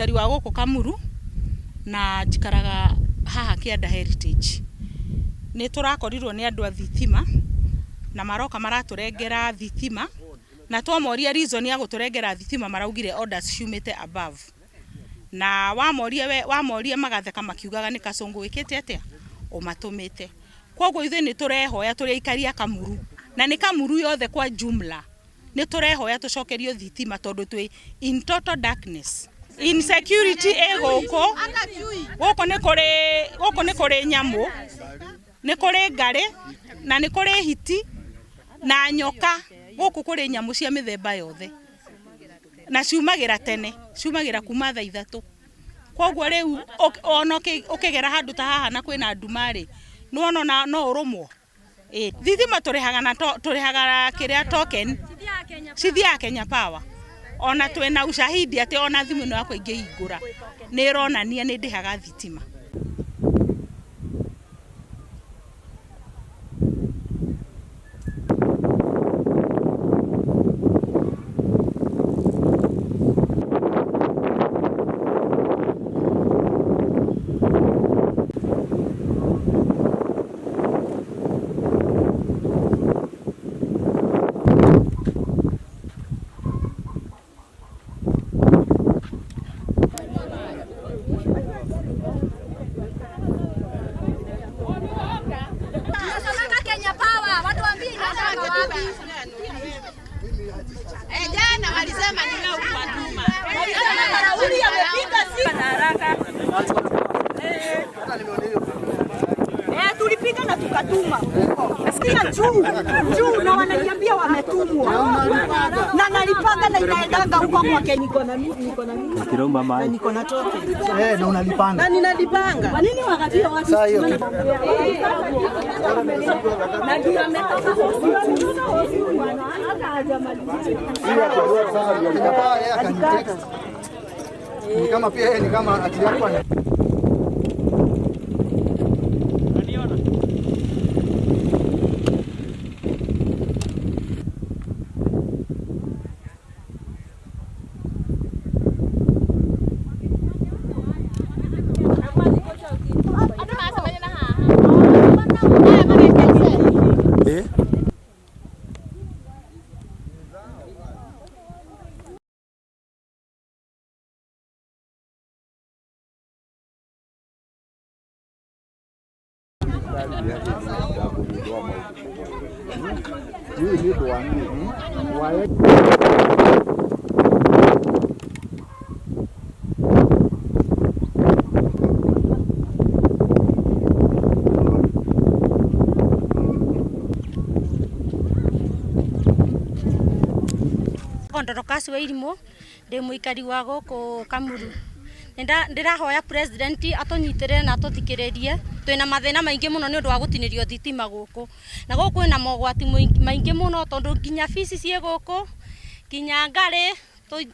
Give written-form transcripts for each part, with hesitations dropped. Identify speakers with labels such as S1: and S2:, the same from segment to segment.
S1: Mũikari wa gũkũ Kamuru na njikaraga haha Kĩanda Heritage. Nĩ tũrakorirwo nĩ andũ a thitima na maroka maratũrengera thitima na twamoria reason ya gũtũrengera thitima maraugire orders ciumĩte above. Na wamoria we wamoria magatheka makiugaga nĩ Kasongo wĩkĩte atĩa ũmatũmĩte. Koguo ithuĩ nĩ tũrehoya tũrĩ aikari a Kamuru na nĩ Kamuru yothe kwa jumla nĩ tũrehoya tũcokerio thitima tondũ twĩ in total darkness. Insecurity ĩ gũkũ, gũkũ nĩ kũrĩ gũkũ nĩ kũrĩ nyamũ, nĩ kũrĩ ngarĩ na nĩ kũrĩ hiti na nyoka. Gũkũ kũrĩ nyamũ cia mĩthemba yothe na ciumagĩra tene, ciumagĩra kuma thaa 3. Koguo rĩu ona ũkĩgera handũ ta haha na kwĩna nduma rĩ, nĩwona ona no ũrũmwo. Ĩ, thitima tũrĩhaga na tũrĩhaga kĩrĩa token cithiaga Kenya Power. Ona twĩna ushahidi atĩ ona thimũ ĩno yakwa ingĩhingũra nĩ ĩronania nĩ ndĩhaga thitima.
S2: Tunasomanga Kenya Power, watuambie inatoka wapi?
S3: Jana walisema ni wewe uliwatuma.
S4: Eh, tulipiga na tukatuma. Nasikia juu juu, na wananiambia wametumwa na nalipanga na inaendanga huko kwake. Niko na mimi, niko na mimi na niko na token
S5: Eh, na unalipanga.
S4: na ninalipanga. Kwa nini wakati watu
S5: Saa hiyo kitu.
S4: na ndio ametoka hospitali hata hajamaliza.
S5: Kenya yeye akanitext. Ni kama pia yeye ni kama ati yako ana
S3: Andũ maracemania na haha. Aya marekete.
S5: Eh?
S2: Dorcas Wairimu ndĩ mũikari wa gũkũ Kamuru. Ndĩrahoya president atũnyitĩrĩre na atũthikĩrĩrie. Twĩna mathĩna maingĩ mũno nĩ ũndũ wa gũtinĩrio thitima gũkũ, na gũkũ kwĩna mogwati maingĩ mũno tondũ nginya bici ciĩ gũkũ, nginya ngarĩ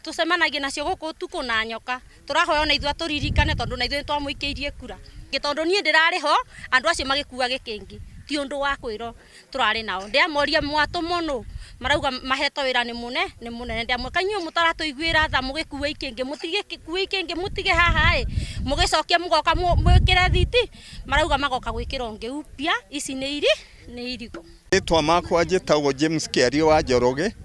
S2: tũcemanagia nacio gũkũ ũtukũ na nyoka. Tũrahoya ona ithuĩ atũririkane tondũ na ithuĩ nĩ twamũikĩirie kura, tondũ niĩ ndĩrarĩ ho andũ acio magĩkua gĩkĩngĩ, ti ũndũ wa kwĩrwo tũrarĩ nao. Ndĩamoria mwatũmwo nũ, marauga mahetwo wĩra nĩ mũne nĩ mũnene. Ndĩamwĩra inyuĩ mũtaratũiguĩra tha mũgĩkua ikĩngĩ, mũtige kua ikĩngĩ mũtige haha ĩ, mũgĩcokia mũgoka mwĩkĩre thiti, marauga magoka gwĩkĩra ũngĩ upya, ici nĩ iri nĩ irigũ.
S6: Rĩtwa makwa njĩtagwo James Kĩario wa Njoroge,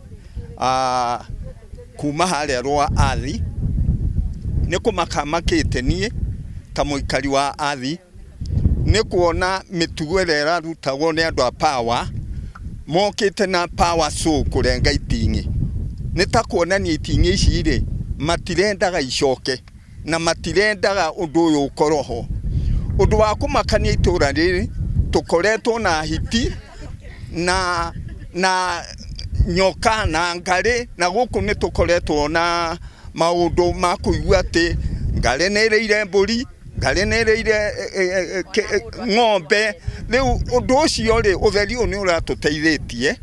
S6: kuma harĩa rwa Athi. Nĩ kũmaka makĩte niĩ ta mũikari wa Athi nĩ kuona mĩtugo ĩrĩa ĩrarutagwo nĩ andũ a power mokĩte na power saw kũrenga iting'ĩ. Nĩ ta kuonania iting'ĩ ici rĩ matirendaga icoke na matirendaga ũndũ ũyũ ũkorwo ho. Ũndũ wa kũmakania itũra rĩrĩ tũkoretwo na hiti na nyoka na ngarĩ, na gũkũ nĩ tũkoretwo na maũndũ ma kũigua atĩ ngarĩ nĩ ĩrĩire mbũri, ngarĩ nĩ ĩrĩire ng'ombe. Rĩu ũndũ ũcio rĩ, ũtheri ũyũ nĩ ũratũteithĩtie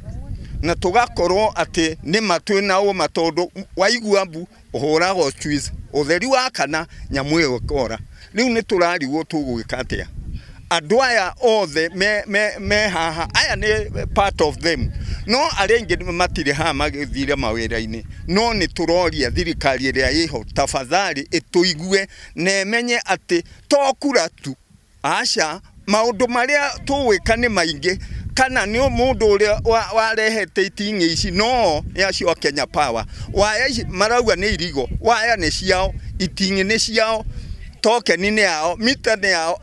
S6: na tũgakorwo atĩ nĩma twĩna ũma, tondũ waigua mbu ũhũraga squeeze, ũtheri wakana nyamũ ĩyo ĩkora. Rĩu nĩ tũrarigwo tũgwĩka atĩa. Andũ aya othe me haha, aya nĩ part of them, no arĩa aingĩ matirĩ haha, magĩthire mawĩra-inĩ. No nĩ tũroria thirikari ĩrĩa ĩho, tafadhali ĩtũigue na ĩmenye atĩ to kura tu, aca, maũndũ marĩa tũgwĩka nĩ maingĩ. Kana nĩ mũndũ ũrĩa warehete iting'ĩ ici, no nĩ acio a Kenya Power. Waya ici marauga nĩ irigo, waya nĩ ciao, iting'ĩ nĩ ciao, token nĩ yao, mita nĩ yao.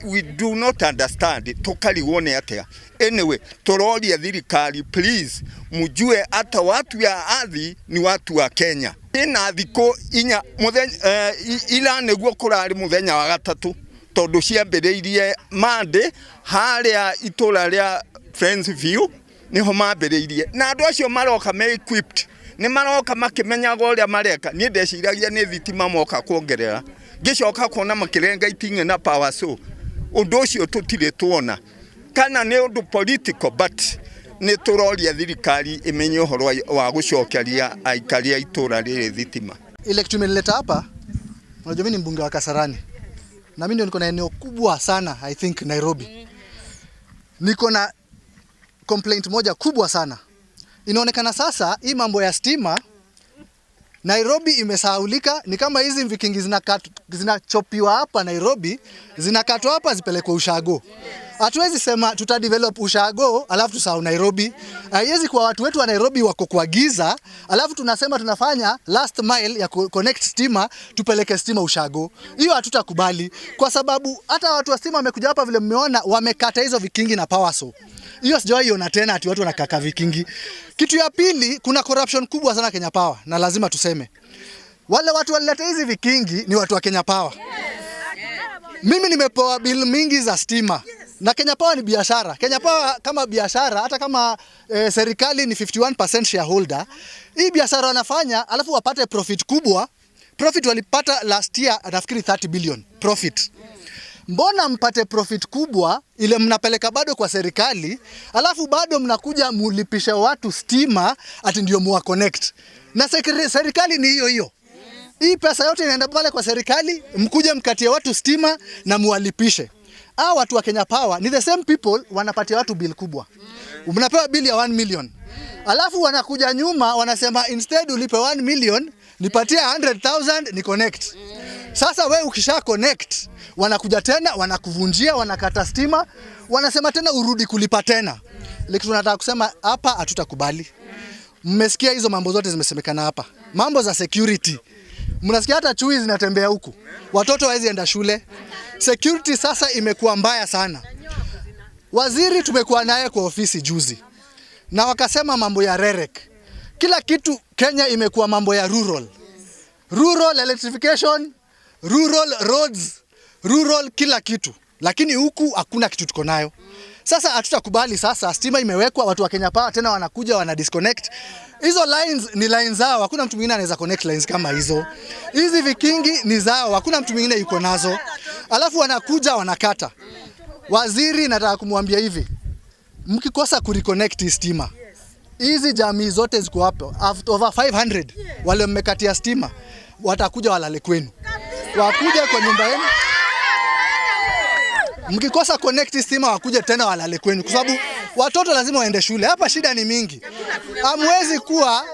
S6: We do not understand, tũkarigwo nĩ atĩa. Anyway, tũroria thirikari, please, mjue hata watu ya ardhi ni watu wa Kenya. Ina thikũ 4 mũthenya ira nĩguo kũrarĩ mũthenya wa gatatũ, tondũ ciambĩrĩirie Monday harĩa itũra rĩa Friends View niho mambĩrĩirie, na andũ acio maroka me equipped, nĩ maroka makĩmenyaga ũrĩa mareka. Niĩ ndeciragia nĩ thitima moka kuongerera, ngĩcoka kuona makĩrenga iting'ĩ na power saw. Ũndũ ũcio tũtirĩ tuona kana nĩ ũndũ political, but nĩ tũroria thirikari ĩmenye ũhoro wa gũcokeria aikari a itũra rĩrĩ thitima.
S5: Ile kitu imenileta hapa, unajua mimi ni mbunge wa Kasarani na mimi ndio niko na eneo kubwa sana, I think, Nairobi. Niko na complaint moja kubwa sana. Inaonekana sasa hii mambo ya stima Nairobi imesahaulika, ni kama hizi vikingi zinachopiwa hapa Nairobi, zinakatwa hapa zipelekwe ushago. Hatuwezi sema tuta develop ushago alafu tusahau Nairobi. Haiwezi kuwa watu wetu wa Nairobi wako kwa giza alafu tunasema tunafanya last mile ya connect stima, tupeleke stima ushago. Hiyo hatutakubali, kwa sababu hata watu wa stima wamekuja hapa, vile mmeona, wamekata hizo vikingi na power saw. Hiyo sijawahi ona tena ati watu wanakaka vikingi. Kitu ya pili, kuna corruption kubwa sana Kenya Power, na lazima tuseme. Wale watu walileta hizi vikingi ni watu wa Kenya Power. Mimi nimepewa bill mingi za stima. Na Kenya Power ni biashara. Kenya Power kama biashara, hata kama serikali ni 51% shareholder, hii biashara wanafanya alafu wapate profit kubwa. Profit walipata last year nafikiri 30 billion profit. Mbona mpate profit kubwa ile mnapeleka bado kwa serikali, alafu bado mnakuja mulipishe watu stima ati ndio muwa connect? Na serikali ni hiyo hiyo. Hii pesa yote inaenda pale kwa serikali, mkuje mkatie watu stima na muwalipishe. Hao watu wa Kenya Power ni the same people wanapatia watu bill kubwa. Mnapewa bill ya 1 million. Alafu wanakuja nyuma wanasema instead ulipe 1 million, nipatie 100,000 ni connect. Sasa we ukisha connect, wanakuja tena wanakuvunjia, wanakata stima, wanasema tena urudi kulipa tena. Lakini tunataka kusema hapa hatutakubali. Mmesikia hizo mambo zote zimesemekana hapa. Mambo za security. Mnasikia hata chui zinatembea huku. Watoto hawezi enda shule. Security sasa imekuwa mbaya sana. Waziri tumekuwa naye kwa ofisi juzi. Na wakasema mambo ya REREC. Kila kitu Kenya imekuwa mambo ya rural. Rural electrification, rural roads, rural kila kitu. Lakini huku hakuna kitu tuko nayo. Sasa hatutakubali sasa stima imewekwa, watu wa Kenya Power tena wanakuja wana disconnect. Hizo lines ni lines zao, hakuna mtu mwingine anaweza connect lines kama hizo. Hizi vikingi ni zao, hakuna mtu mwingine yuko nazo. Alafu wanakuja wanakata. Waziri nataka kumwambia hivi, mkikosa kureconnect hii stima, hizi jamii zote ziko hapo, over 500 wale mmekatia stima, watakuja walale kwenu. Wakuja kwa nyumba yenu. Mkikosa connect stima wakuje tena walale kwenu, kwa sababu watoto lazima waende shule. Hapa shida ni mingi. Hamwezi kuwa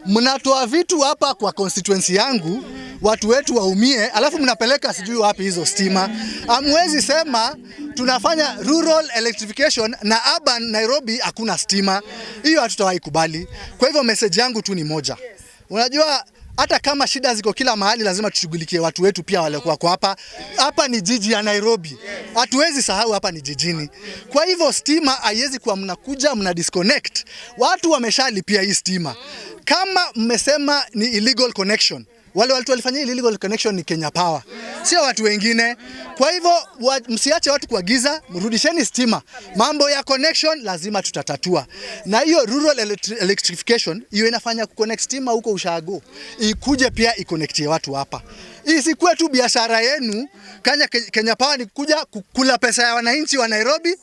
S5: mnatoa vitu hapa kwa constituency yangu, watu wetu waumie, alafu mnapeleka sijui wapi hizo stima. Hamwezi sema tunafanya rural electrification na urban Nairobi hakuna stima. Hiyo hatutawahi kubali. Kwa hivyo message yangu tu ni moja. Unajua hata kama shida ziko kila mahali, lazima tushughulikie watu wetu pia wale kwa hapa. Hapa ni jiji ya Nairobi. Hatuwezi sahau hapa ni jijini. Kwa hivyo stima haiwezi kuwa mnakuja mna disconnect. Watu wameshalipia hii stima. Kama mmesema ni illegal connection, wale watu walifanya illegal connection ni Kenya Power, sio watu wengine. Kwa hivyo msiache watu kwa giza, mrudisheni stima. Mambo ya connection lazima tutatatua. Na hiyo rural electrification hiyo inafanya kuconnect stima huko ushago, ikuje pia iconnectie watu hapa. Isikuwe tu biashara yenu. Kenya Power ni kuja kukula pesa ya wananchi wa Nairobi.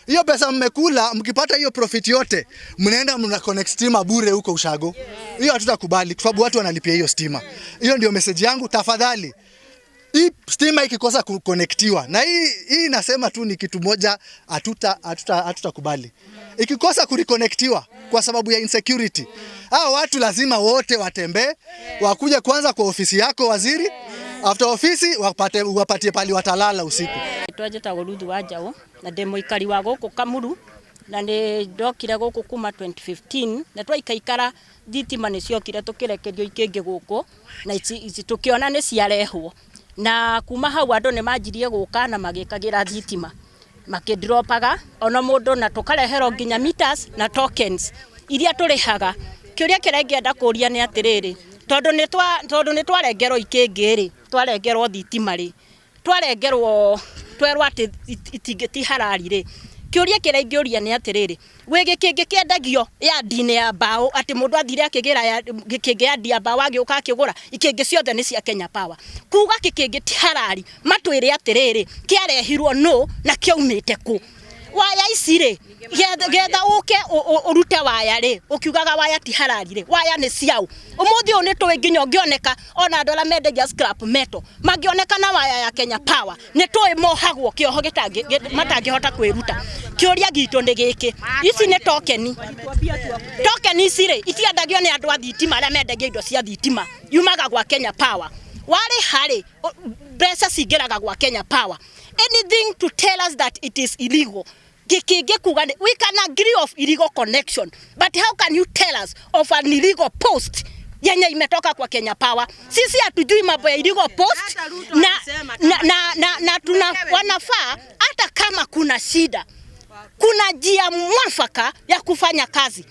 S5: Hiyo pesa mmekula, mkipata hiyo profit yote mnaenda mna connect stima bure huko ushago. Hiyo hatutakubali kwa sababu watu wanalipia hiyo stima. Hiyo ndio message yangu. Tafadhali, Hii stima ikikosa kuconnectiwa na hii nasema tu ni kitu moja hatutakubali. Ikikosa kureconnectiwa kwa sababu ya insecurity, hao watu lazima wote watembee, wakuje kwanza kwa ofisi yako waziri, after ofisi wapatie pali watalala usiku.
S7: Twanjĩtagwo Ruth wa Njaũ na ndĩ mũikari wa gũkũ Kamuru na nĩ ndokire gũkũ kuma 2015 na twaikaikara thitima nĩ ciokire tũkĩrekerio ikĩngĩ gũkũ na ici tũkĩona nĩ ciarehwo na kuma hau andũ nĩ manjirie gũka na magĩkagĩra thitima makĩndropaga ona mũndũ na tũkareherwo nginya meters na tokens iria tũrĩhaga. Kĩũria kĩrĩa ingĩenda kũria nĩ atĩrĩrĩ, tondũ nĩ twarengerwo ikĩngĩ rĩ, twarengerwo thitima rĩ, twarengerwo twerwo atĩ itingĩ ti harari rĩ, kĩũria kĩrĩa ingĩũria nĩ atĩrĩrĩ, gwĩ gĩkĩngĩ kĩendagio yandi-inĩ ya mbaũ atĩ mũndũ athire akĩgĩra gĩkĩngĩ yandi ya mbaũ agĩũka akĩgũra, ikĩngĩ ciothe nĩ cia Kenya Power. Kuga gĩkĩngĩ ti harari, matwĩre atĩrĩrĩ, kĩarehirwo nũ na kĩaumĩte kũ? Waya ici rĩ, getha ũke ũrute waya rĩ, ũkiugaga waya ti harari rĩ, waya nĩ ciaũ? Ũmũthĩ ũyũ nĩ tũĩ nginya ũngĩoneka ona andũ arĩa mendagia scrap metal mangĩoneka na waya ya Kenya Power nĩ tũĩ mohagwo kĩoho matangĩhota kwĩruta. Kĩũria gitũ nĩ gĩkĩ, ici nĩ tokeni, tokeni ici rĩ itiendagio nĩ andũ a thitima arĩa mendagia indo cia thitima, yumaga gwa Kenya Power. Warĩha rĩ, mbeca cingĩraga gwa Kenya Power. Anything to tell us that it is illegal. Gĩkĩngĩ kuga we can agree of illegal connection, but how can you tell us of an illegal post yenye imetoka kwa Kenya Power? Sisi hatujui mambo ya illegal post na tuna wanafaa, hata kama kuna shida, kuna njia mwafaka ya kufanya kazi.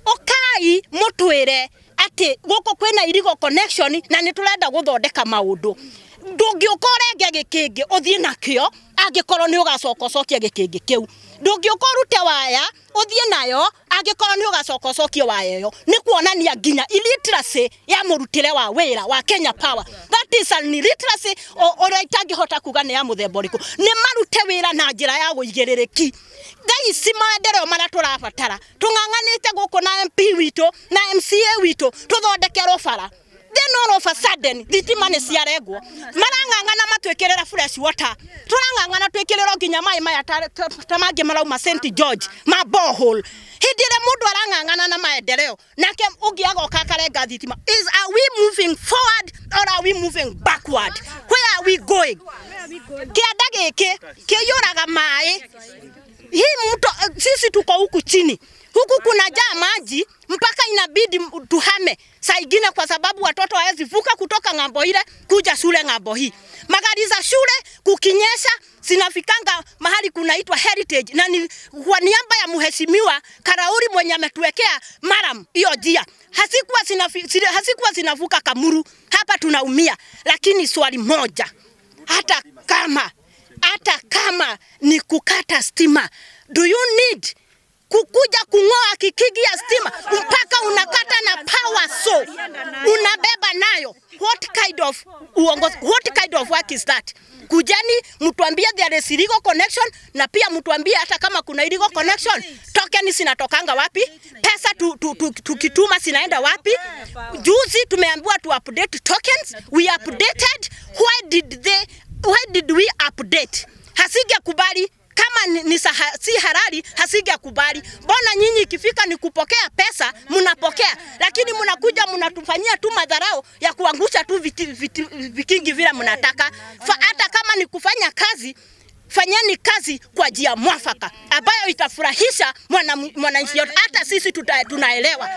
S7: Okai mutwire ati guku kwina illegal connection na nĩ tũrenda gũthondeka maũndũ. Ndũngĩũka ũrenge gĩkĩngĩ ũthiĩ nakĩo angĩkorwo nĩ ũgacoka ũcokie gĩkĩngĩ kĩu. Ndũngĩũka ũrute waya ũthiĩ nayo angĩkorwo nĩ ũgacoka ũcokie waya ĩyo. Nĩ kuonania nginya illiteracy ya mũrutĩre wa wĩra wa Kenya Power. That is an illiteracy ũrĩa itangĩhota kuga nĩ ya mũthemba ũrĩkũ. Nĩ marute wĩra na njĩra ya ũigĩrĩrĩki. Thaa ici maendeleo marĩa tũrabatara, tũng'ang'anĩte gũkũ na MP witũ na MCA witũ tũthondekerwo bara. Then all of a sudden thitima nĩ ciarengwo, marang'ang'ana matwĩkĩrĩra fresh water, tũrang'ang'ana twĩkĩrĩrwo nginya maĩ maya ta mangĩ marauma St George ma borehole. Hĩndĩ ĩrĩa mũndũ arang'ang'ana na maendeleo nake ũngĩ agoka akarenga thitima, is are we moving forward or are we moving backward? Where are we going? Kĩanda gĩkĩ kĩiyũraga maĩ. Hii mto, sisi tuko huku chini, huku kuna jaa maji mpaka inabidi tuhame saa ingine, kwa sababu watoto hawezi vuka kutoka ng'ambo ile kuja shule ng'ambo hii. Magari za shule kukinyesha zinafikanga mahali kunaitwa Heritage, na ni kwa niaba ya mheshimiwa Karauri mwenye ametuwekea maram hiyo njia, hasikuwa zinavuka Kamuru. Hapa tunaumia, lakini swali moja, hata kama ni kukata stima, do you need kukuja kung'oa kikigi ya stima mpaka unakata na power saw unabeba nayo? What kind of uongozi, what kind of work is that? Kujeni mtuambie there is illegal connection, na pia mtuambie hata kama kuna illegal connection, token zinatokanga wapi? Pesa tukituma zinaenda wapi? Juzi tumeambiwa tu update tokens, we updated. Why did we update? Hasingekubali kama ni si halali, hasingekubali. Mbona nyinyi ikifika ni kupokea pesa mnapokea, lakini mnakuja mnatufanyia tu madharau ya kuangusha tu vikingi vile mnataka. Hata kama ni kufanya kazi, fanyeni kazi kwa njia mwafaka ambayo itafurahisha mwananchi yote. Hata sisi tunaelewa.